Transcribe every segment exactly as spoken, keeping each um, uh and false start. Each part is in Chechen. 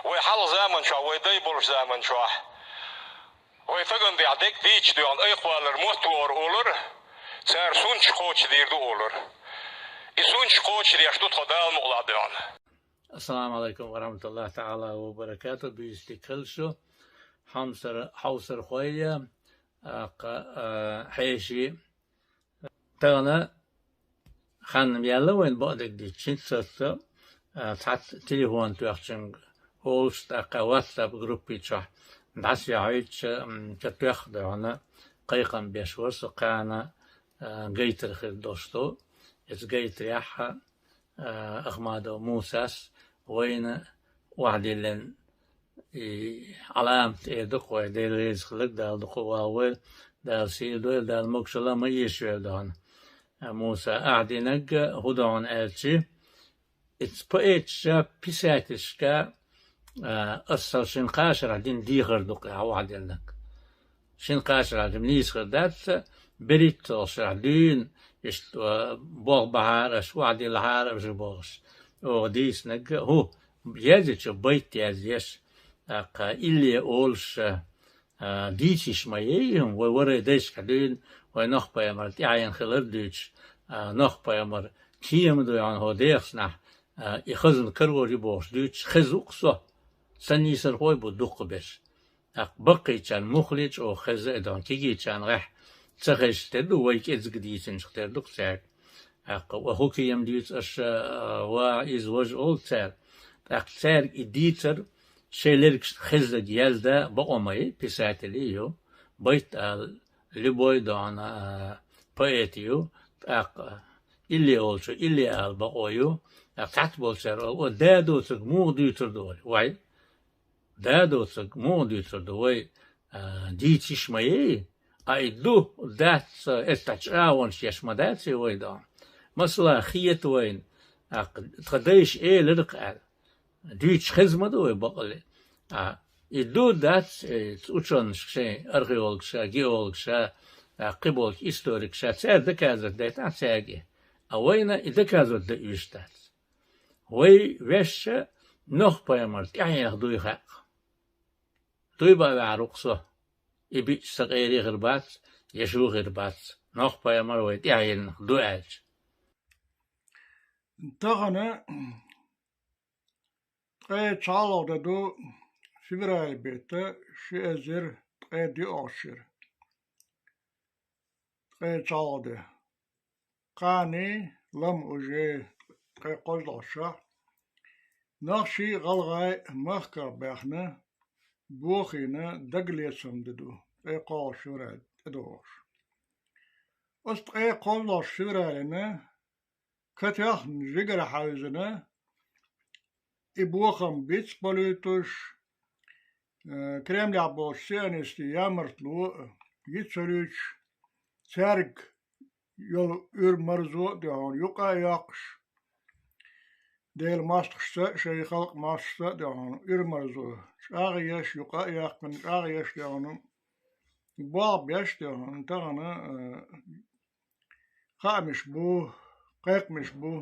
Вай хьалха заман чохь, вай дай болуш заман чохь, вай стагана тӀехь дерг дийцича дуьхьал айкхвалар мотт вогӀур олура, цара сунташ кхочушдийр ду олура. И сунташ кхочушдеш ду тхо, Дала мукъ лахь, дуьхьал. Ассаламу алайкум ва рахматуллахи таала ва баракату. Буьйса дика хуьлда шу, хьомсара, хьовсархой, аккха, а, хьеший. Тахана хан яьлла вайн бакъдерг дийцича, хӀинца сацо, а, цхьацца телефон тоьхначуьнга олуш, тӀаккха WhatsApp группи чохь дӀасаяхьийтича, м, ка тоьхна дуьхьал кхайкхам беш вара со, кхана, а, гайтар хир долуш ду. Иза гайтарехь, а, Ахмадов Мусас вайна охьадиллина и Ӏаламат эр ду-кх вай, Дела реза хиларг, Дала дукха вахавойла, вай Дала сийрдойла, Дала могушалла ма эшайойла дуьхьал. А, Муса, ахьа динарг хӀун ду аьлча, иза поэташка, писательшка, а, аса шина кхаа шарахь дина дехар ду-кх ахьа охьадиллинарг. Шина кхаа шарахь дина нийса хир дац, берхӀитта шарахь дуьйна, иштта, а, болх бахьара аша, охьадиллахьара аша бохуш. Оха дийцинарг хӀун, язйича, байт язъеш, тӀаккха илли олуш, а, дийца йиш ма яй хӀума, вай ворхӀе дайшкахь дуьйна, вай Нохь-пайхамар тӀаьхьенах хилар дуьйцуш, а, Нохь-пайхамар кема ду хьуна хӀокху дехачу нахь, а, и хазна карор ю бохуш дуьйцуш хезна ву-кх со. Сан нийсархой бу дукхахберш. ТӀаккха баккхийчарна муххале чӀогӀа хезна а ду хьуна, кегийчарна гӀехь ца хезча тера ду, вай кӀеззиг дийцинчух тера ду-кх цаьрга. ТӀаккха ва хӀун кема дуьйцу аша, а, ва иза важа олу цара. ТӀаккха цаьрга и дийцар, шайн лергашна хезнарг яздан бакъо ма яй, писатели ю, байт ала, любой дона, а, поэт ю, тӀаккха илли олучо илли ала бакъо ю, тӀаккха цхьацца болчара олу, о, да доцург муха дуьйцур ду вай? Вай, да доцург муха дуьйцур ду вай, а, дийца йиш ма яй, а и ду, дац, эццахь чӀагӀонаш еш ма дац и вай дона. Масала, хета вайна, а, тхан дайша элира-кх аьлла. Дуьйцуш хезна ма ду вай бакъалла. А, и ду, дац, э, учёнашка шайн, археологашка, геологашка, а, кхин болчу историкаша, цара доказывать дайтахь цаьрга. А вайна и доказывать дан оьшуш дац. Вай вешша Нохь-пайхамар тӀаьхьенах дуй хаьа-кх. Дуй бан ваьхьар ву-кх со. И биъча сан къера хир бац, я шу хир бац, Нохь-пайхамар вай тӀаьхьенах ду аьлча. Тахана ткъе чхьалгӀа де ду, февраль беттан ши эзар ткъе диъалгӀачу шеран. Ткъе чхьалгӀа де. Кхане лам уже ткъе кхозлагӀчохь. Нохчий, гӀалгӀай махках баьхна, бохийна дагалецам де ду, ткъе кхоалгӀачу февраль тӀедогӀуш. Оцу ткъе кхозлагӀчу февралина катехна, жигара хьаьвзина, и бохам биц балуьйтуш, э, Кремлехь болчу сионистийн ямартло йиц ца луьйчуш, цаьрга йолу уьр-марзо а дуьхьал юкъа а йоккхуш, Делан мостагӀашца а, шайн халкъан мостагӀашца а дуьхьал уьр-марзо чӀагӀъеш, юкъа а яьккхина, чӀагӀъеш дуьхьал, болх беш дуьхьал, тахана, э, хаамаш бу, кхайкхамаш бу,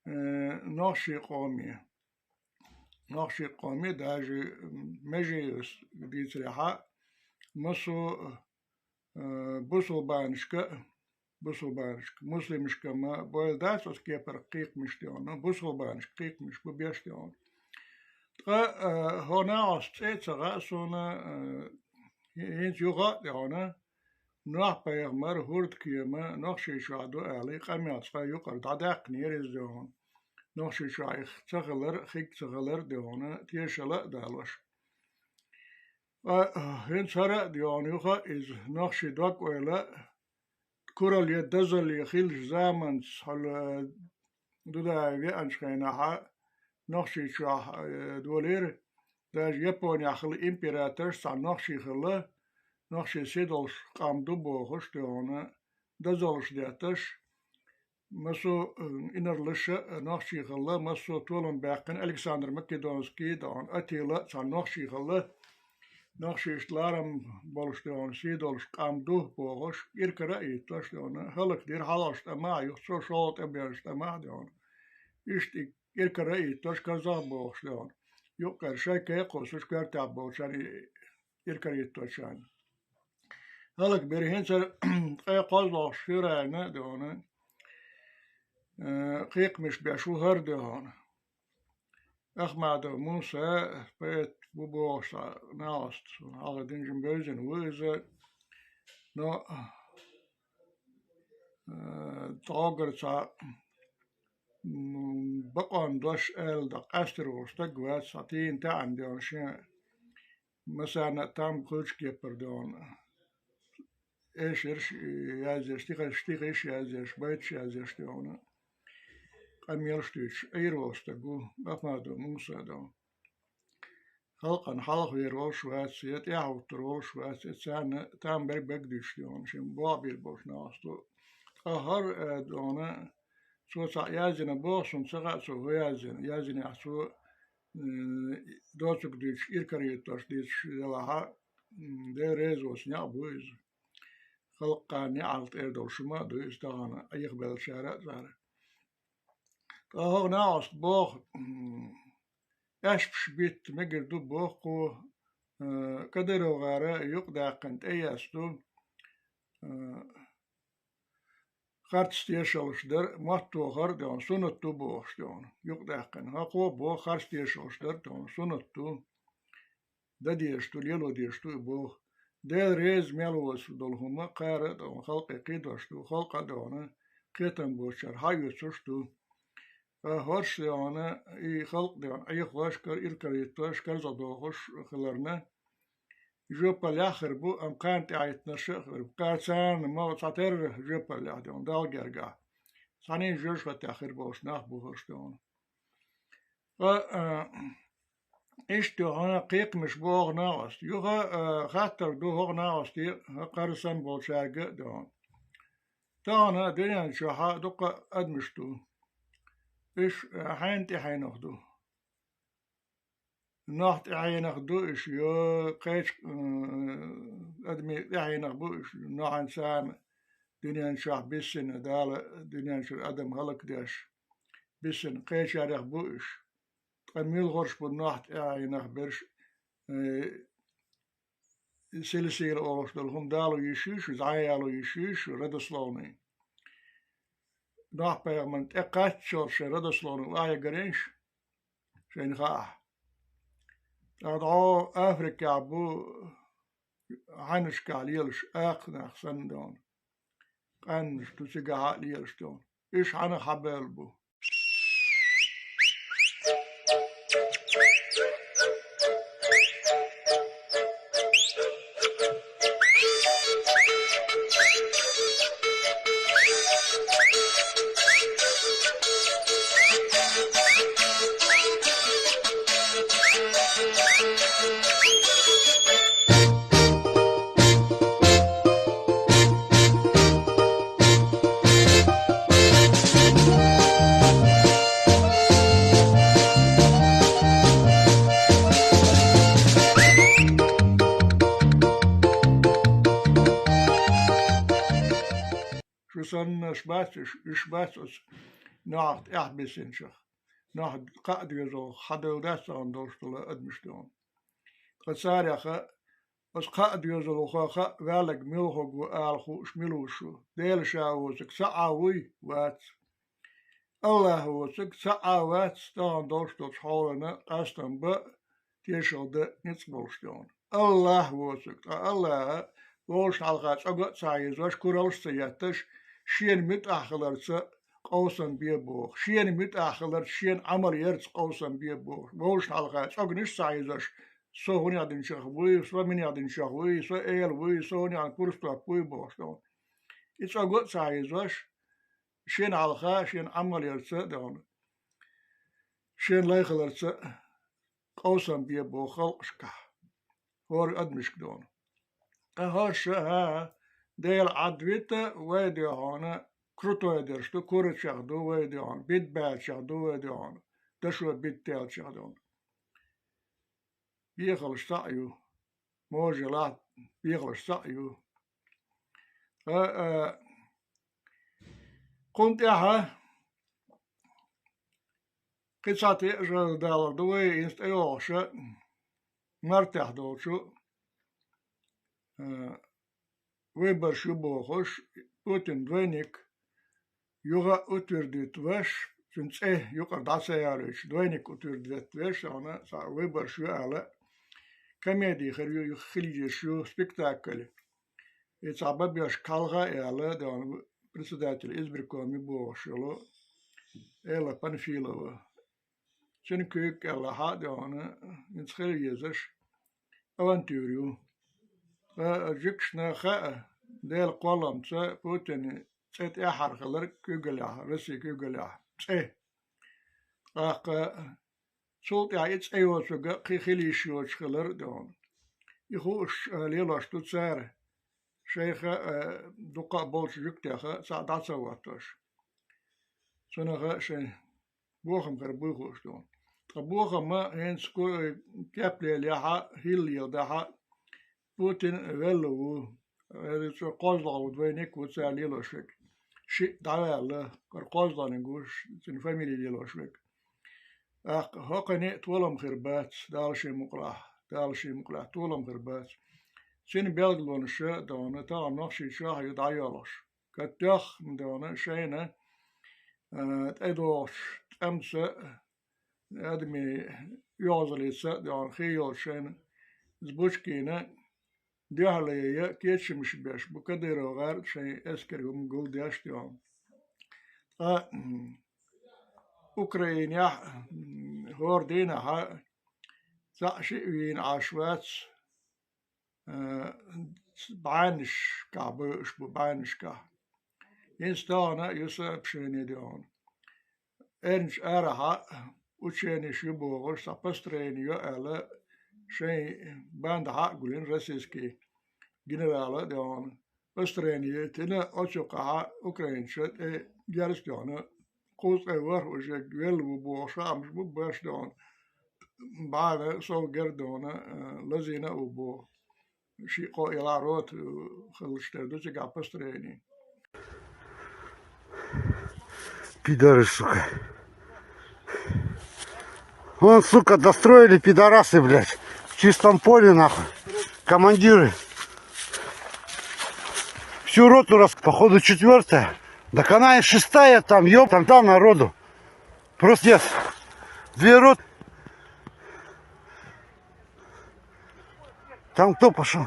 э, нохчийн къоме. Нохчийн къоме, даже меже дийцарехь а, массо а, э, бусулбанашка, бусулбанашка, муслимашка ма бойла дац оцу кепара кхайкхамаш дуьхьал, бусулбанашка кхайкхамаш бу беш дуьхьал. Ткъа, э, хӀокху нахе цӀе а ца хаьа суна, э, хӀинца юха а дуьхьал, Нохь-пайхамар, хӀордкема Нохчийчохь ду аьлла, къамел цкъа юкъара дӀадаьккхинера иза дуьхьал. Нохчийчохь и ца хилар, хиг ца хилар дуьхьал, тешал а далош. Ткъа хӀинца хӀара а дуьхьал юха а иза нохчийн дог-ойла куралле, дозалле хиллачу заманца, хьала Дудаев веанчу хенахь а Нохчийчохь, э, долийра, даже Японехь хилла императорш цхьана нохчи хилла, нохчий сий долуш къам ду бохуш дуьхьал, дозаллаш детташ, массо а, э, инарлаша а нохчи хилла, массо а толам баьккхина, Александр Македонский дуьхьал, Атила а цхьана нохчи хилла, нохчашна ларам болуш дуьхьал, сий долуш къам ду бохуш, кӀиркара а йиттош дуьхьал, хӀаллакдира хьалхалчу тӀамехь а, юха цо шолгӀа тӀе беанчу тӀамехь а дуьхьал. Иштта и кӀиркара а йиттош, казах бохуш дуьхьал. юкъара шайка кхоссаш коьртехь болчарна, иркарийтточарна. ХӀаллакбира хӀинца ткъе кхозлагӀчу феврална а дона, э, кхайкхамаш беш ву хӀара а дона. Ахмадов Муса, поэт ву бохуш цхьа нахаста, хьалха динчун бевзина ву иза, но, э, тхьогара цхьа, м, бакъонан дош аьлла дӀакъаьстар волу стаг вац, цхьа тийна таьӀна дона шен массарна а там кхуьйчу кепара дона. Эшарш язъеш, стихаш, стихаш язъеш, байташ язъеш дона. Къамелаш дуьйцуш, Ӏийр волу стаг ву, Ахмадов Муса дона. Халкъана хьалхавер волуш вац, я тӀаьхьахӀуттур волуш вац, я царна там берг-берг дуьйцуш дона, шен бохабийр болчу нахаста. Ткъа хӀара, э, дона, цо цхьаъ яздина боху, суна ца хаьа, цо хӀун яздина. Яздинехь цо, м, доцург дуьйцуш, иркарийттош дуьйцуш делахь а, м, Дела реза воцу некъ бу иза. Халкъана неӀалт эр долуш хӀума а ду иза тахана, айхбеллачара а цара. Ткъа хӀокху нахаста боху, м, аьшпаш битта мегар ду боху кхо, э, КадыровгӀара юкъадаьккхина тӀеэцна ду, э, харц тешаллаш дар, мотт тохар а дона, суннат ду бохуш дона, юкъадаьккхина. ХӀокхо а боху харц тешаллаш дар а дона, суннат ду. Дан дезаш ду, лело дезаш ду и боху. Дела реза мел воцург долу хӀума кхара а дона, халкъе кхийдош ду, халкъа а дона, кхетам боцучара хьаоьцуш ду. Ткъа хӀорш а дона, и халкъ а дона, Ӏехош, кар-, иркарийттош, карзахдохуш хиларна, жоьпаллехь а хир бу, амма кхарна тӀаьхьахӀиттинарш а хир бу. Кхара царна ма цхьатерра жоьпаллехь а дона, Далла гергахь. Цхьаьний жоьжахатех хир болуш нах бу хӀорш а дона. Ткъа, а, иштта хӀокху кхайкхамаш бу хӀокху нахаста. Юха, а, хаттар ду хӀокху нахасте, хӀокху кхара санна болчаьрга а дона. Тахана дуьнен чохь дуккха а адамаш ду. Уьш, а, хьенан тӀаьхьенах ду? Нохь тӀаьхьенах ду уьш, йо, кхечу, м, адамийн тӀаьхьенах бу уьш, Нохьан царна дуьнен чохь биссина, Дала дуьнен чуьра адам хӀаллакдеш биссина кхечарех бу уьш. Ткъа муьлхарш бу Нохь тӀаьхьенах берш, э, силсила олуш долу хӀума дало йиш ю шу, зӀе яло йиш ю шу, родословный. Нохь-пайхамарна тӀекхаччалц шайн родословный охьаегар шу, шайна хаахь. ТӀаккха дӀо Африкехь бу хьаннашкахь лелаш акха нах санна дона. Къаьмнаш ду цигахь а лелаш дона. Уьш хьанах хьабевлла бу? Шу саннаш бац уьш, уьш бац оцу Нохьах тӀаьхьабисинчех. Нохь кхаа доьзалхо хьадевлла дац тахана долуш долу адамаш дона. Ткъа царех оцу кхаа доьзалхо хаьа ваьлларг муьлхарг ву ала хууш мила ву шу? Дела ша воцург цхьа а вуй? Вац. АллахӀ воцург цхьа а вац тахана долуш долчу хьолана къастам бан, тешалла дан ницкъ болуш дона. АллахӀ воцург, ткъа АллахӀа вовшашна хьалха цӀога а ца хьийзош, кураллаш а ца етташ, шена муьтӀахь хиларца къовсам бе боху, шена муьтӀахь хиларца, шена Ӏамал ярца къовсам бе боху, вовшашна хьалха цӀогнаш а ца хьийзош, со хӀунех динчех вуй, со минех динчех вуй, со эла вуй, со хӀунех пурстоп вуй бохуш дона. И цӀога а ца хьийзош, шена хьалха, шена Ӏамал ярца а дона, шена лай хиларца а къовсам бе боху халкъашкахь, хӀора адамашка дона. Ткъа хӀорш а, хӀа, Дела Ӏад вита вай а дуьхьана, крутой дерш ду, курачех ду вай а дуьхьана, бид баьллачех ду вай а дуьхьана, дашо бид даьллачех дона. Бехалш цхьаъ ю, можа лахь, бехалш цхьаъ ю. Ткъа, а, кхунна тӀаьхьа Кхин цхьа тӀе а жагӀа далар ду вай, инста тӀейогӀуша мартехь долчу, а, выбораш ю бохуш, Путин двойник, юха утвердить веш, цуьнан цӀе юкъара дӀа ца ялойтуш, двойник утвердить веш, хьуна цхьа выбораш ю аьлла, комеди хир ю, юха хила езаш ю, спектакль. И цхьа бан беш кхалха а аьлла, дона председатель избиркома бохуш йолу Элла Панфилова. Цуьнан куьйга кӀелахь а, дона, хӀинца хила езаш авантюра ю. Ткъа жуьгташна хаьа, Делан кхолламца Путинан цӀе тӀаьххьара хилар куьйгаллехь, Россин куьйгаллехь, цӀе. ТӀаккха цул тӀаьхьа и цӀе йоцург а кхин хила йиш йоцуш хилар а, дона. И хууш, а, лелош ду цара, шайх а, дуккха а болчу жуьгтех а цхьаъ дӀа ца хӀоттош. Цунах а шайн бохам хир буй хууш ду. Ткъа бохам а хӀинца ку-, кеп лелахь а, хӀилла леладахь а, Путин велла ву. Цо кхозлагӀа ву, двойник ву цара лелош верг. Шиъ дӀаваьлла, кхара кхозлагӀниг ву, цуьнан фамили лелош верг. ТӀаккха хӀокхуьнан а толам хир бац, Дала шен мукъалахь, Дала шен мукъалахь толам хир бац. Цуьнан билгалонаш а, дона, тахана Нохчийчохь а ю дӀайоьлхуш. Катоьхна, дона, шайна, а, тӀедогӀучу тӀамца а, адамийн оьгӀазаллица а, дона, хи йолчу шайна Збучкина дуьхьал ян кечамаш беш бу Кадыров гӀар шайн эскар хӀума гулдеш, дона. Ткъа, м, Украинехь, м, хӀора дийнахь а цхьаъ-шиъ вийна Ӏаш вац, а, бӀаьннашкахь бевзаш бу, бӀаьннашкахь. ХӀинца тахана а ю сообщени, дона. Эрна арахь а ученеш ю бохуш, цхьа построени ю аьлла, шайн бандахь а гулйина российский генерала, дона, построени йитина, оцу юккъехь а украинчу тӀе герз, дона, кхузткъе ворхӀ уже велла ву бохуш хаамаш бу беш, дона, бӀе вен сов герз, дона, а, лазийна а ву боху. Шиъ-кхоъ ялахь рота, э, хилча тера ду цигахь построени. Пидоры, сука. Вон, сука, достроили пидорасы, блядь. В чистом поле, нахуй. Командиры. Всю роту раз, походу, четвёртая. Так она и шестая там, ёб, там, там народу. Просто нет. Две роты. Там кто пошёл?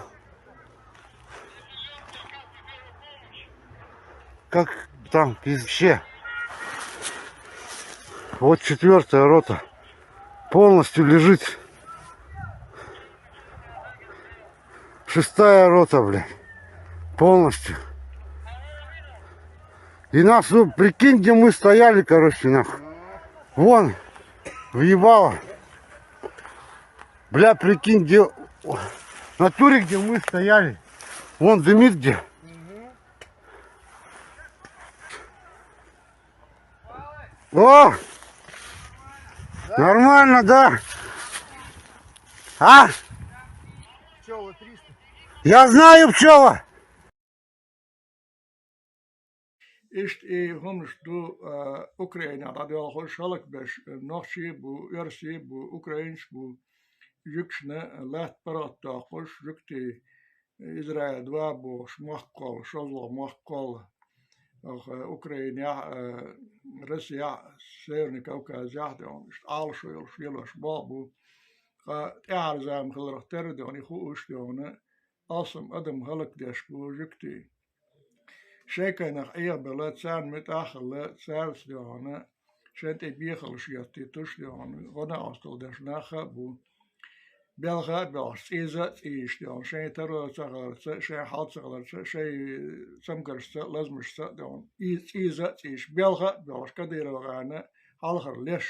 Как там, пизде? Вот четвёртая рота полностью лежит. Шестая рота, блядь, полностью. И нас, ну, прикинь, где мы стояли, короче, нахуй. Вон, въебало. Бля, прикинь, где... В натуре, где мы стояли. Вон дымит где. О! Нормально, да? А? Я знаю, пчёла. Иштта и хӀуманаш ду, а, Украинехь дӀадоьлхуш, хӀаллакбеш, а, нохчий а бу, оьрсий а бу, украинцаш а бу, жуьгташна латта паргӀат доккхуш, жуьгтий Израиль два бохуш мохк кхолла, шозлагӀа мохк кхолла. Оха Украинехь а, Россехь а, Северный Кавказехь а, дона, иштта Ӏалашо йолуш лелош болх бу. Ткъа тӀаьхьара зама хиларх терра, дона, и хууш, дона, алсам адам хӀаллакдеш бу жуьгтий. Шайн кхайнах Ӏехабелла, царна муьтӀахь а хилла, цаьрца, дона, шайн тӀе бехалш хӀоттуьйтуш, дона, гӀо-накъосталла деш нах а бу. Белха а боьлхуш, цӀийза а цӀийзаш, дона, шайн таро ца хиларца, шайн хьал ца хиларца, шайн цамгаршца, лазамашца, дона, и цӀийза а цӀийзаш, белха а боьлхуш, Кадыров гӀарна хьалхара леш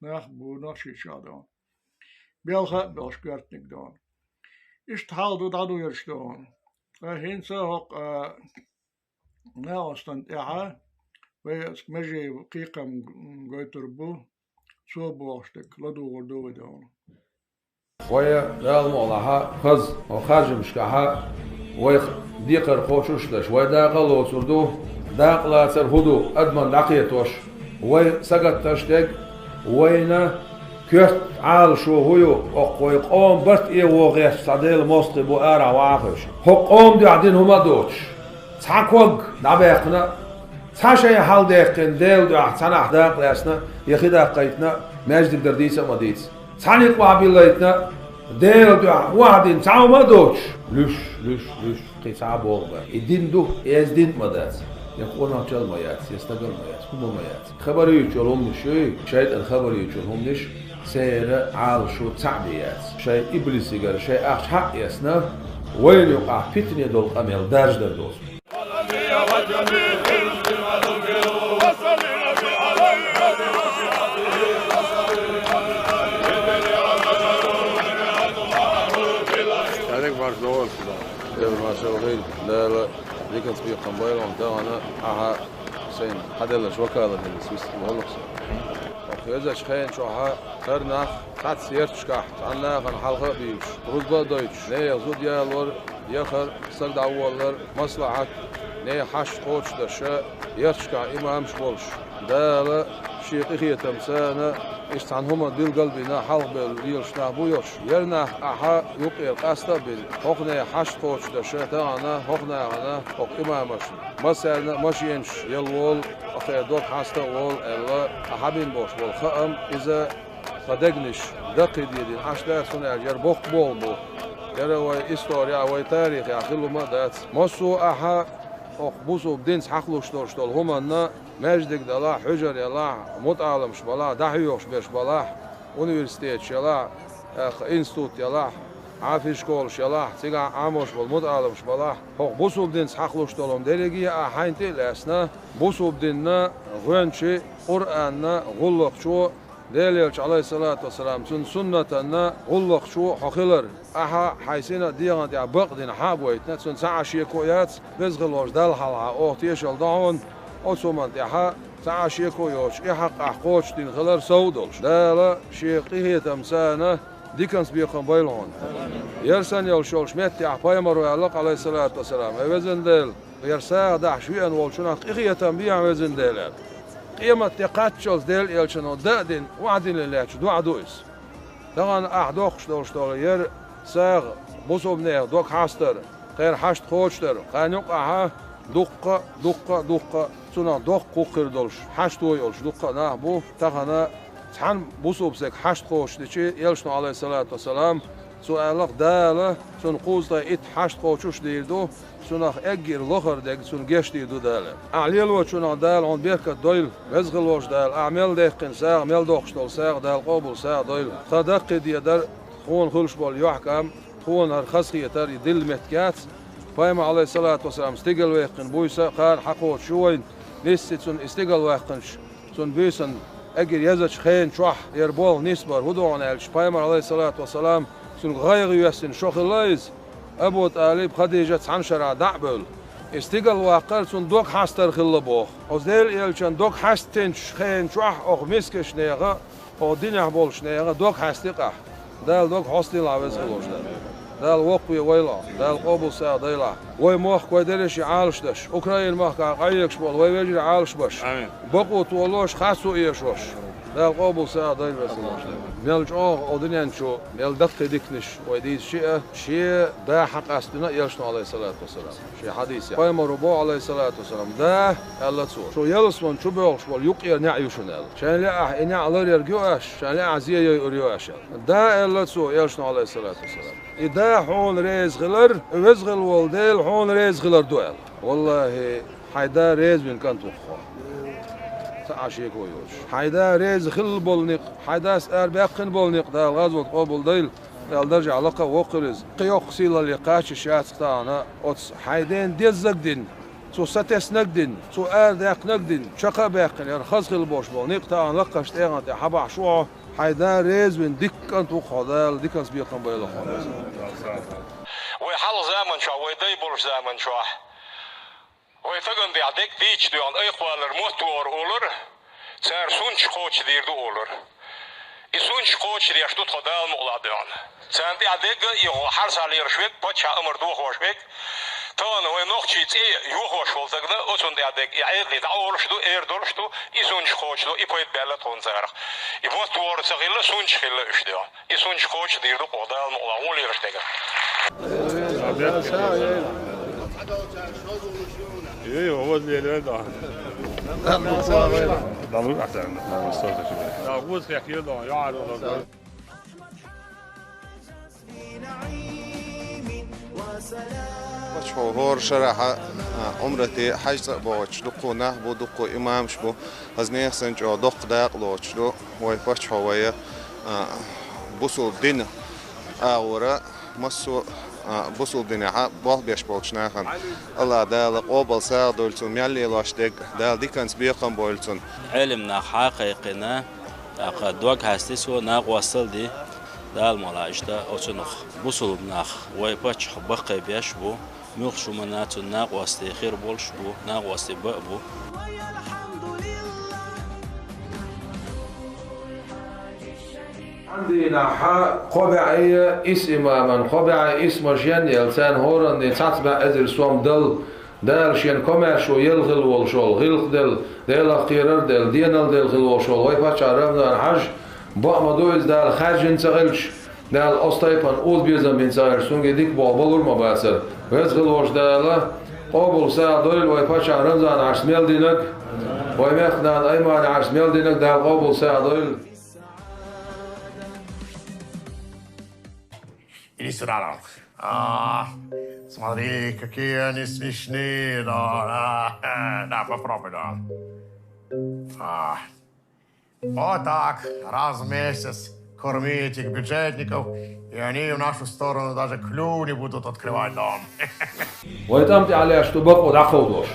нах а бу Нохчийчохь, дона. Белха а боьлхуш коьртаниг, дона. Иштта хьал ду дӀадоьдуш, дона. Ткъа хӀинца хӀокху, а, накъостан тӀехь вай оцу Межиев кхайкхам гойтур бу, цо бохуш дерг ладугӀур ду вай, дона. Вай, Дала мукъалахь, хаза, хӀокху харжамашкахь вайх декхар кхочуш а деш, вай дакъа а лоцур ду, дакъа лацар хӀун ду адамна дӀакхетош, вай сагатдеш дерг, Вайна коьрта Ӏалашо хӀун ю, оккха вай къоман барт э вогӀеш цхьа Делан мостагӀий бу арахь вахаш. ХӀокху къоман дуьхьа дина хӀума а доцуш, цхьа ког дӀабаьккхина а, цхьа шайн хьал даьккхина, Делан дуьхьа цхьанхьа дакъа лаьцна а, я хи даккхийтина а, маьждиг дара дийца а ма дийца. Цхьаьна къахьоьгуш биллийтина а, Делан дуьхьа ваха дина цхьа хӀума а доцуш, луьш, луьш, луьш, кхин цхьа а болх бан. И дин ду, эза дин а ма дац. Я къонахчалла ма яц, я стагалла ма яц, хӀума ма яц. Хабар юьйцуш йолу хӀуманаш ю, шайтӀан хабар юьйцуш йолу хӀуманаш, церан Ӏалашо цхьаъ бен яц. Шайн иблисигара шайн ахча хьаъ эцна, вайна юкъахь питане долу къамел даржадар доцу. Дала диканца бекхам бойла хьуна тахана, ахьа сайна хьан деллачу вакалатана вистхила гӀуллакх со. Хезачу хенан чохь хӀара нах цхьацца ярташкахь цхьана нахана хьалха а буьйлуш, рузба а дойтуш, нехан зуда ялор, яхар, стаг дӀаволлар, маслахьат, нехан хьашт кхочушдеш, ярташкахь имамаш болуш, Дала Шен къинхетамца царна иштта цхьана хӀуманна билгал а бина, хьалхабевлла лелаш нах бу йоцуш, хӀара нах ахьа юккъера къаста а бина, хӀокху нехан хьашт кхочушдеш тахана, хӀокху нахана, хӀокху имамашна, массарна а машенаш елла волу, кхеран дог хьаста а волу аьлла, ахьа бина болуш болу хаам, иза тхан дегнаш даккхийдина Ӏаш дац, хӀунда аьлча хӀара боккха болх бу. ХӀара вайн исторехь а, вайн тарихехь а хилла хӀума а дац. Массо а ахьа хӀокху бусулба динца хьакхалуш долуш долу хӀуманна, маьждиг далахь, хьуьжар ялахь, мутаӀаламаш балахь, дӀахьоьхуш берш балахь, университеташ ялахь, тӀаккха институт ялахь, Ӏафиш школаш ялахь, цигахь Ӏамош болу мутаӀаламаш балахь, хӀокху бусулба динца хьакхалуш долу хӀума дерриге а ахьа хьайна тӀе а лаьцна, бусулба динна гӀоьнчи, Къуръанна гӀуллакхчо, Делан Элча, Ӏалайхиссалату вассалам, цуьнан суннатанна гӀуллакхчо хьо хилар, ахьа хьайн сина а дегӀана тӀехь бакъдина хьан а гойтина, цуьнан цхьа а шеко яц, веза хила волчу Далла хьалха оха тешалла до хьуна, оцу хӀуманна тӀехь цхьа а шеко йоцуш, и хьакъ ахь кхочушдина хилар сов а долуш. Дала Шен къинхетамца царна диканца бекхам бойла хьуна. ХӀара санна йолуш йолчу меттехь пайхамаро аьлла-кх, Ӏалайхиссалату вассалам: «Ай, везан Дела, хӀара сагӀа дахьаш веана волчунах къинхетам бе ахь, везан Дела», – аьлла. Къематде кхаччалц Делан Элчано даа дина, ваӀда дина лаьтташ доӀа ду иза. Тахана ахь доккхуш долуш долу хӀара сагӀа, бусулба нехан дог хьастар, кхеран хьашт кхочушдар, кхарна юкъахь дуккха а, дуккха а, дуккха а, цунах доккха гӀуллакх хир долуш, хьашто йолуш дуккха а нах бу. Тахана цхьана бусулба стеган хьашт кхочушдичи, Элчано, Ӏалайхиссалату вассалам, цо аьлла-кх: «Дала цунна кхузткъе итт хьашт кхочуш дийр ду, цунах эггара лахара дерг цунна гечдийр ду Дала». Ахь лелочунах Дала хьуна беркат дойла, веза хила волчу Дала, ахь мел даьккхина сагӀа, мел доккхуш долу сагӀа Дала къобал сагӀа дойла. Тхан даккхийдедар, тхуна хуьлуш болу юьхькӀам, тхуна хӀара хазахетар и дилла меттиг яц. Пайхамар, Ӏалайхиссалату вассалам, стигала ваьккхина буьйса а кхана хьакхочуш ю вайна, нийсса цунна и стигала ваьккхинчу цунна буьйсанна эггара езачу хенан чохь хӀара болх нисбар хӀун ду хьуна аьлча, пайхамар, Ӏалайхиссалату вассалам, цуьнга гӀайгӀа йоьссина шо хилла иза, Абу ТӀалиб, Хадижа цхьана шарахь дӀа а бевлла. И стигала ваккхар цуьнан дог хьастар хилла боху. Оцу Делан Элчан дог хьаьстинчу хенан чохь оха мискачу нехан, оха динехь болчу нехан дог хьаьстира ахь. Дала дог хьостийла ахь, веза хила волчу Дала. Дала воккхаве войла ахь, Дала къобал сагӀа дойла ахь. Вай мохк, вай дерриш а Ӏалашдеш, Украина махкахь къахьоьгуш болу вай вежарий Ӏалашбеш. Амин. Бакъо толош, харцо эшош. Дала къобал сагӀа дойла, веза хила волчу Дала. Мел чӀогӀа оха дуьнен чу, мел даккхий диканаш вай дийца шиъ а, шен да хьакъастийна Элчано, Ӏалайхиссалату вассалам. Шен хьадисехь пайхамаро боху, Ӏалайхиссалату вассалам: «Да, – аьлла цо, – шу ялсаман чу боьлхуш болу юккъера неӀ ю шуна», – аьлла. Шайн лаахь и неӀ ларъярг ю аш, шайн лаахь зе йойур ю аш, – аьлла. «Да, – аьлла цо, Элчано, Ӏалайхиссалату вассалам, – и да хьуна реза хилар, веза хила волу Дела хьуна реза хилар ду», – аьлла. Валлахи, хьайн да реза вина кӀант ву-кх хьо. Цхьа а шеко йоцуш. Хьайн да реза хилла болу некъ, хьайн дас арабаьккхина болу некъ Дала гӀазот къобал дойла. Дала даржехь лакха а воккхур иза. Кхин йоккха сийлалле кхаччаш яц-кх тахана оцу хьайн ден деззаг а дина, цо сатеснаг а дина, цо арадаьккхинарг а дина, чекх а баьккхина, хӀара хаза хила болуш болу некъ тахана лакхарчу тӀегӀан тӀе хьабахьаш ву хьо, хьайн да реза вина дика кӀант ву-кх хьо, Дала диканца бекхам бойла хьо. Вай хьалха заман чохь, вай дай болуш заман чохь, вай стагана тӀехь дерг дийцча доьгӀна айхвалар мотт вогӀур олура, цара сунчаш кхочушдийр ду олура. И сунчаш кхочушдеш ду тхо Дала мукъалахь доьгӀна. Царна тӀехь дерг а, и хьарсахь лелаш верг, паччахьан амар дохош верг, Тахана вай нохчий цӀе йохош волу сагана, оцунна тӀехь дерг и Ӏедале дӀаолуш ду, эр долуш ду, и сунчаш кхочуш ду, и пайда баьлла тхуна царах. И мотт вогӀур ца хилла, сунчаш хилла уьш дуьхьа. И сунчаш кхочуш дийр ду кху Дала мукъалахь, вон лелаш дерг. Ой, вот лелаш, да. Да, ну, а так, да, ну, что такое? Да, вот как я, да, я ору, да. Паччахьо хӀора шарахь, а, Ӏумрате, хьаьж цӀа а бохуьйтуш дуккха нах бу, дуккха имамаш бу. Хаза нехан санна чӀогӀа доккха дакъа лоцуш ду вай паччахьо вай, а, бусулба дин агӀора, массо а, а, бусулба динехь болх беш болчу нахана. АллахӀ Дала къобал сагӀа дойла цунна, мел лелош дерг Дала диканца бекхам бойла цунна. Ӏелам нах хьакхайкхина, тӀаккха дог хьаьсти цо, накъостал ди. Дала мукъалахь иштта оцунах бусулба нах вай паччахь баккхий беш бу, муьлххачу хӀуманна цунна накъостий хир болуш бу, накъостий бан а бу. Дийнахь кхо бӀе исс имаман, кхо бӀе исс машен а елла, царна хӀоранна цхьацца бӀе эзар сом дала, Дала шена комаьршо елла хила волуш волу, гӀиллакх делла, Делах кхерар а делла, денал делла хила волуш волу вай паччахь Рамзан-Хьаьжа, бакъ ма ду иза, Дала хаьржина ца хилча, Дала оцу тайпана озабезам бина ца хилча, цуьнга дика болх балур а ма бацара. Веза хила волчу Дала къобал сагӀа дойла вай паччахь Рамзан-Хьаьжас мел динарг, вай мехкан нана Аймани-Хьаьжас мел динарг Дала къобал сагӀа дойла. Иди сюда, Дон. А, смотри, какие они смешные, Дон. А, да, попробуй, Дон. А, вот так, раз в месяц корми этих бюджетников, и они в нашу сторону даже клюв не будут открывать, Дон. Вай тӀам тӀехь лаьтташ ду бакъо дӀакховдош,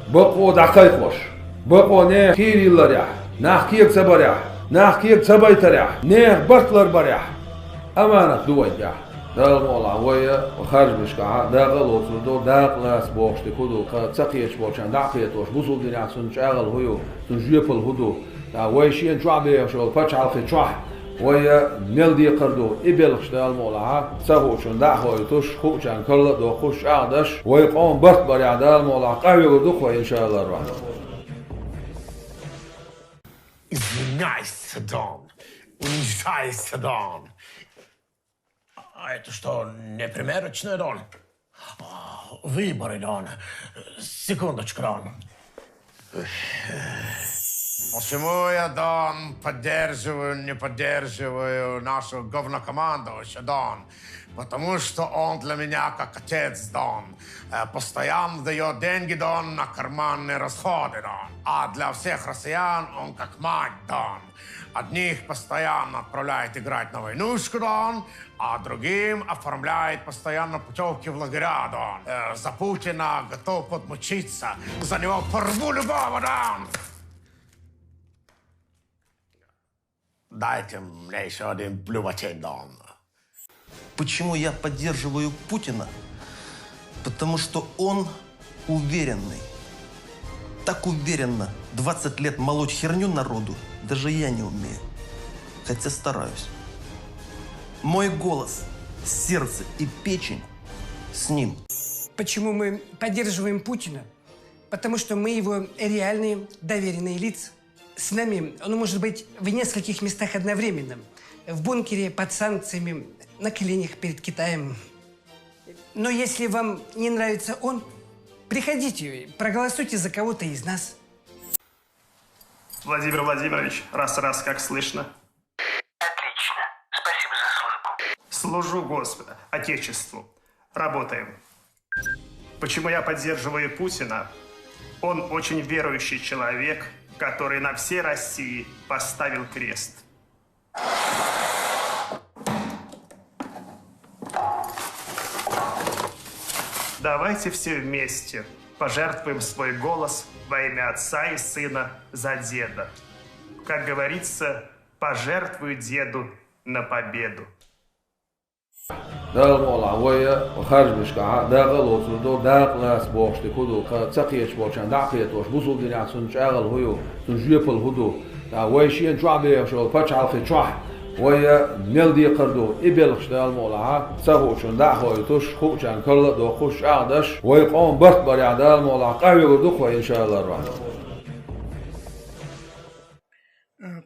бакъо дӀакхайкхош, бакъо нехан кийра йилларехь, нах кега ца барехь, нах кега ца байтарехь, нехан барт ларбарехь. Аманат ду вайн тӀехь. Дала мукъалахь вай харжамашкахь дакъа а лоцур ду, дакъа лаца бохуш дерг хӀун ду, кхин ца кхеташ болчарна дӀа а кхетош, бусулба динехь цунна чӀагӀалла хӀун ю, цунна жоьпалла хӀун ду. ТӀаккха вай шена чохь бехаш йолу пачхьалкхе чохь вай мел декхар ду, и белхаш Дала мукъалахь ца хуучунна дӀа а хоуьйтуш, хуучарна карла а доккхуш, чӀагӀдеш, вай къоман барт барехь Дала мукъалахь къахьоьгур ду-кх вай, иншаАллахӀ-ррахьман. Извиняйся, Дон! Унижайся, Дон! А это что, не примерочная, Дон? А, выборы, Дон. Секундочку, Дон. Почему я, Дон, поддерживаю, не поддерживаю нашего говнокомандующего, Дон? Потому что он для меня как отец, Дон. Э, постоянно даёт деньги, Дон, на карманные расходы, Дон. А для всех россиян он как мать, Дон. Одних постоянно отправляет играть на войнушку, Дон, а другим оформляет постоянно путёвки в лагеря, Дон. Э, за Путина готов подмочиться. За него порву любого, Дон. Дайте мне ещё один блювотень, Дон. Почему я поддерживаю Путина? Потому что он уверенный. Так уверенно двадцать лет молоть херню народу даже я не умею. Хотя стараюсь. Мой голос, сердце и печень с ним. Почему мы поддерживаем Путина? Потому что мы его реальные доверенные лица. С нами он может быть в нескольких местах одновременно. В бункере, под санкциями, на коленях перед Китаем. Но если вам не нравится он, приходите, проголосуйте за кого-то из нас. Владимир Владимирович, раз-раз, как слышно? Отлично. Спасибо за службу. Служу Господу, Отечеству. Работаем. Почему я поддерживаю Путина? Он очень верующий человек, который на всей России поставил крест. Давайте все вместе пожертвуем свой голос во имя Отца и Сына за деда. Как говорится, пожертвуй деду на победу. Дала мукъалахь вай харжамашкахь дакъа а лоцур ду, дакъа лаца бохуш дерг хӀун ду, кхин ца кхеташ болчарна дӀа а кхетош, бусулба динехь цунна чӀагӀалла хӀун ю, цунна жоьпалла хӀун ду. ТӀаккха вай шена чохь бехаш йолу пачхьалкхе чохь Вай мел декхар ду, и белхаш Дала мукъалахь, ца хуучун дӀа а хойтуш, хуучарна карла а дохуш, чӀагӀдеш, вай къоман барт барехь Дала мукъалахь, къахьоьгур ду-кх вай, иншаАллахӀ рахьман.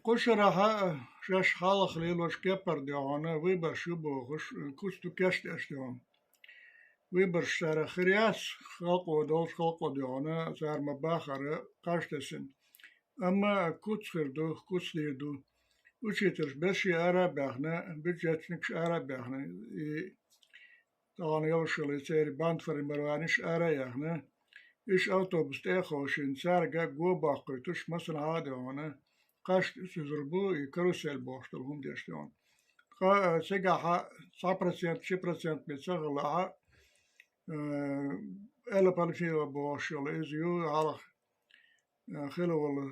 Кху шарахь шаьш хьалха лелош кепара дехьона, выбораш ю бохуш, куц ду кечдеш дехьона. Выбораш царах хир яц, халкъо долуш халкъо дехьона, цара ма бахара кхаж тесина. Амма куц хир ду, куц дийр ду. Учительш берриш ара а баьхна, бюджетникаш ара а баьхна, и тахана йолуш йолу церан бандформированиш ара а яьхна, уьш автобус тӀе а ховшийна, цаьрга го боккхуьйтуш, масала хьан а дехьона, кхаж тесур бу и карусель бохуш долу хӀума деш дехьона. Ткъа, а, цигахь цхьа процент, ши процент бен ца хилахь, э, Элла Панфилова бохуш йолу иза ю, хьалха, э, хилла волу,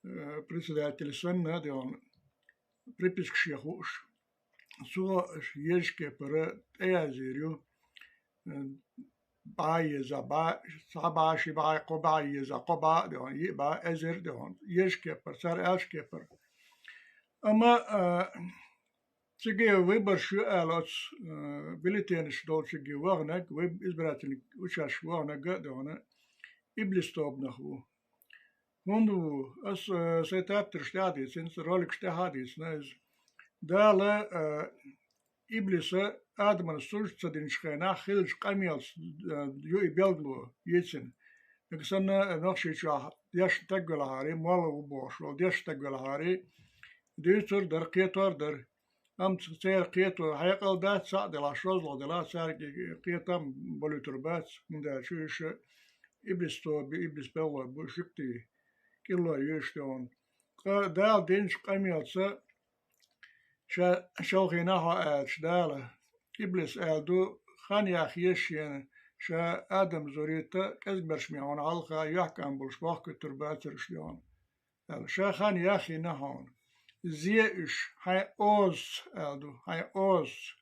э, председатель санна, дехьона, приписка шен хууш. Цо езачу кепара тӀеязйийр ю, э, бӀе еза, бӀе, цхьа бӀе, ши бӀе, кхо бӀе еза, кхо бӀе а дехьона, йиъ бӀе, эзар а дехьона, езачу кепара, цара аьллачу кепара. Амма, а, цига выбораш ю аьлла оцу, а, бюллетенаш долчуьнга ваханарг, выб-, избирательный участке ваханарг а дехьона, иблис тобанах ву. ХӀунда ву? Ас, а, сайн тептарш тӀехь а дийцина, роликаш тӀехь а дийцина иза. Дала, а, иблиса Адамана сужда ца динчу хенахь хиллачу къамелаца, а, ю и билгало йийцина. Нагахь санна Нохчийчохь дешна стаг велахьара, молла ву бохуш волу дешна стаг велахьара, дуьйцур дара, кхетор дара. Амма церан кхето хьекъал дац, цхьаъ делахь, шозлагӀа делахь, цаьрга кхетам болуьйтур бац, хӀунда аьлча уьш иблис тоба, иблис билгало бу, жуьгтий, кӀиллой ю уьш дехьона. Ткъа Дала динчу къамелаца ша шалхийна хьо аьлча, Дала, иблис аьлла ду, хан яхъеш шена, ша Адам зуррият а кӀезгберш мехьана хьалха йохкам болуш бохкуьйтур бацара уьш дехьона. Аьлла, ша хан яхйина хьуна. Зе уьш хьайн озаца, аьлла ду, хьайн озаца.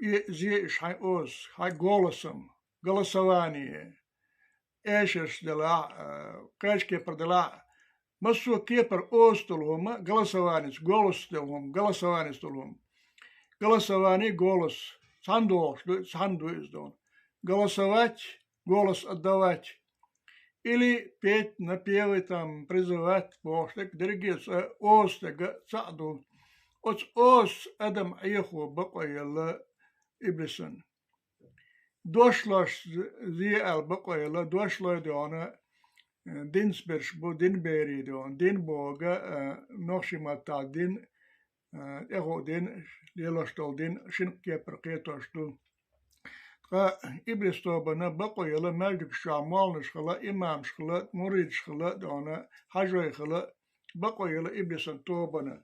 И зе уьш хьайн озаца, хьайн голосом, голосование. Эшарш делахь а, кхечу кепара делахь а, массо а кепара озаца долу хӀума, голосованица, голосаца долу хӀума, голосованица долу хӀума. Голосование, голос. Цхьаьна догӀуш ду, цхьаьна ду иза дохьуна. Голосовать, голос отдавать. Или петь, напевы, там, призывать бохуш дерг дерриге а оза стага цхьаъ ду. Оцу озаца Адам Ӏехо бакъо елла иблисан. Дошлош зе аьлла бакъо елла, дошлой дехьона, э, динца берш бу, дин берий дехьона, дин боху, э, нохчийн маттахь дин, э, тӀехула дин, лелош долу дин шина кепара кхетош ду. Ткъа иблис тобанна бакъо елла маьждигаш чохь молланаш хила, имамаш хила, муридаш хила, дона хьажой хила, бакъо елла иблисан тобанна.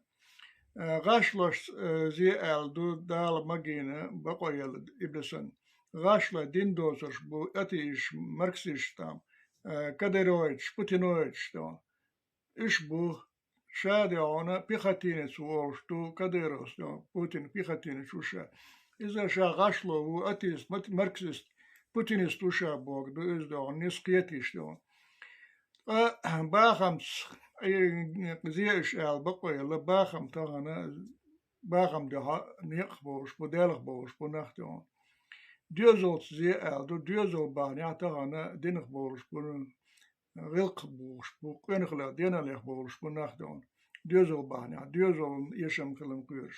Э, гӀашлошца, э, зе аьлла ду, Дала магийна бакъо елла иблисан. ГӀашлой дин доцурш бу, атеисташ, марксисташ там, э, кадыровецаш, путиновецаш там. Уьш бу, ша дехьона пехотинец ву олуш ду, кадыровс дехьона, Путин пехотинец ву ша. Иза ша гӀашло ву, атеист, мат-, марксист, путинист ву ша боху ду, иза дехьона, низ кхетийш дехьона. Ткъа бахамца, э, зе уьш аьлла бакъо елла, бахам тахана, бахам дуьхьа некъах бовлуш бу, Делах бовлуш бу нах дехьона. Доьзалца зе аьлла ду, доьзал бахьанехь тахана динах бовлуш бу, гӀиллакхах бовлуш бу, къонахаллех, деналлех бовлуш бу нах дехьона. Доьзал бахьанехь, доьзална эшам хиларна кхоьруш.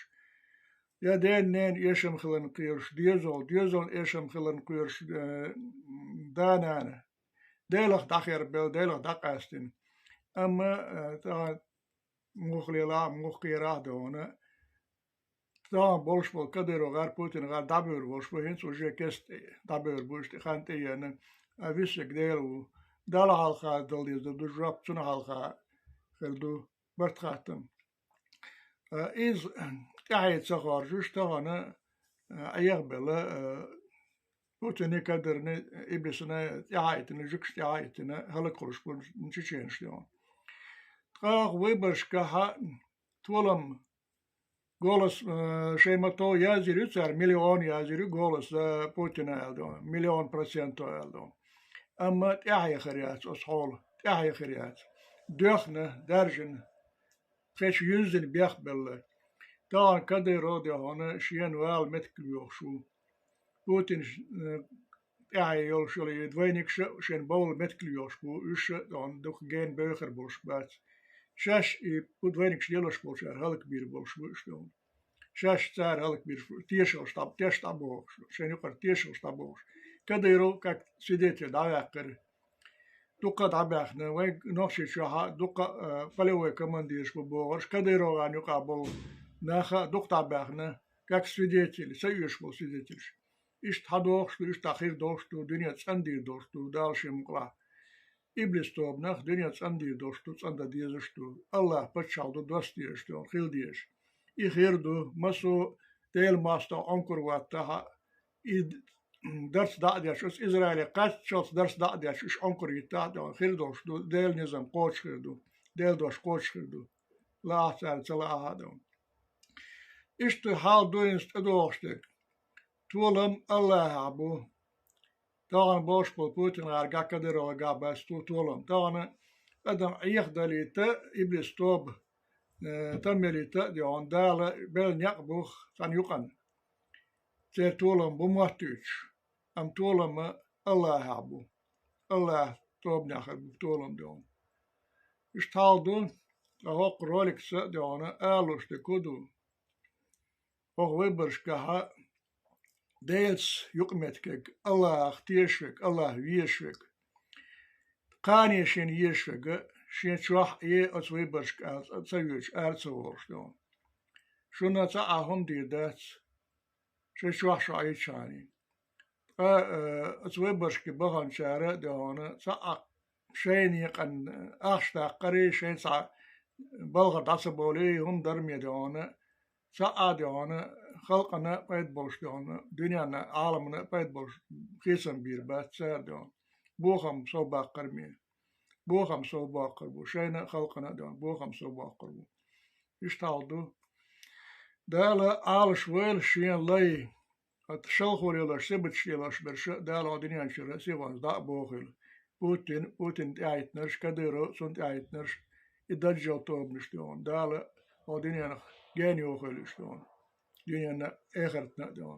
Я ден-ненан эшам хиларна кхоьруш, доьзал, доьзална эшам хиларна кхоьруш, э, да-нана. Делах дӀахербелла, Делах дӀакъаьстина. Амма, э, тахана муха лелахь а, муха кхерахь а дохуна, тахана болуш болу Кадыров гӀар, Путин гӀар дӀабевр болуш бу, хӀинца уже кеста дӀабевр бу, иштта хан тӀееана, а висиг Дела ву. Далла хьалха дала деза ду жоп, цунна хьалха хир ду барт-хаттам. А, иза тӀаьхье ца хоржуш, тахана, а, Ӏехабелла, а, Путинна, Кадырна, иблисна тӀаьхьа а йитина, жуьгташ тӀаьхьа а йитина, хӀаллакхуьлуш бу чеченаш дехьона. Ткъа выборашкахь толам, голос, э, шайн ма-тов язйийр ю цара, миллион язйийр ю голос за Путина аьлла дехьона, миллион проценто аьлла дехьона. Амма тӀаьхье хир яц оцу хьолан, тӀаьхье хир яц. Доьхна, даьржина, тхеча юьззина бехбелла. Тахана Кадыров де хьона шена вала меткалйохуш ву. Путинаш, э, тӀаьхье йолуш йолу и двойникаш а шен бовла меткалйохуш бу, уьш а дукха гена бевхар болуш бац. Шаьш и двойникаш лелош болчара хӀаллакбийр болуш бу уьш дохуна. Шаьш цара хӀаллакбийраш бу, тешалш дӀа-, теш дӀабохуш, шен юкъара тешалш дӀабохуш. Кадыров как свидетель дӀаваьккхира. Дукха дӀабаьхна, вайн Нохчийчохь а дукха, а, полевой командираш бу бохурш, Кадыровган юкъа болу нах а дукха дӀабаьхна, как свидетели, ца оьшуш болу свидетелаш. Иштта хьадохуш ду, иштта хир долуш ду, дуьне цӀандийр долуш ду, Дала шен мукъалахь. Иблис тобанах дуьне цӀандийр долуш ду, цӀандан дезаш ду. АллахӀ паччахь ду, доссадезаш ду, хила дезаш. И хир ду, массо а Делан мостагӀа Ӏункар ваттахь а, и дарц дӀа а деш, оцу Израиле кхаччалц дарц дӀа а деш, уьш Ӏункар йиттахь а, хир долуш ду, Делан низам кхочушхир ду, Делан дош кхочушхир ду. Лаахь цара, ца лаахь а ду. Иштта хьал ду хӀинца тӀедогӀуш дерг. Толам АллахӀехь бу. Тахана бохуш болу Путин гӀар гахь, Кадыров гахь бац ту толам. Тахана адам Ӏехадалийта, иблис тоба, э, там ялийта а дехьа, Дала белла некъ бух цхьана юкъана. Церан толам бу моттуьйтуш, амма толам АллахӀехь бу. АллахӀ тобанехь хир бу толам дехьа. Иштта хьал ду, ткъа хӀокху роликца а дехьа алуш дерг хӀун ду? ХӀокху выборашкахь Делаца юкъаметтиг, АллахӀах тешаш верг, АллахӀ везаш верг, кхане шена езаш верг, шен чохь е оцу выборашка ала ца, ца воьдуш, ара ца волуш ду. Шуна цхьа а хӀума дийр дац, шайн чохь шу Ӏийчхьана. Ткъа, э, оцу выборашка баханчара а дехьа, цхьа а шайна екъан ахча даккхарий, шайн цхьа балхара дӀа ца бовлий, хӀума дарме дехьа, цхьа а дехьа, халкъана а пайда болуш дехьа, дуьненна, Ӏаламна а пайда болуш хийцам бийр бац цара дехьа. Бохам сов баккхар ме. Бохам сов боккхур бу, шайна а халкъана а дехьа, бохам сов боккхур бу. Иштта хьал ду. Дала Ӏалаш вайла шен лай. Ат шалхо лелош, сибаташ лелош берш а Дала хьо дуьнен чуьра сихонца дӀа а бохийла. Путин, Путин тӀаьхьийтинарш, Кадыров, цунна тӀаьхьийтинарш, и даджал тобанаш дехьа. Дала хьо дуьненах гена йохийла уьш дехьа. Дуьненна а, эхартна а дехьа.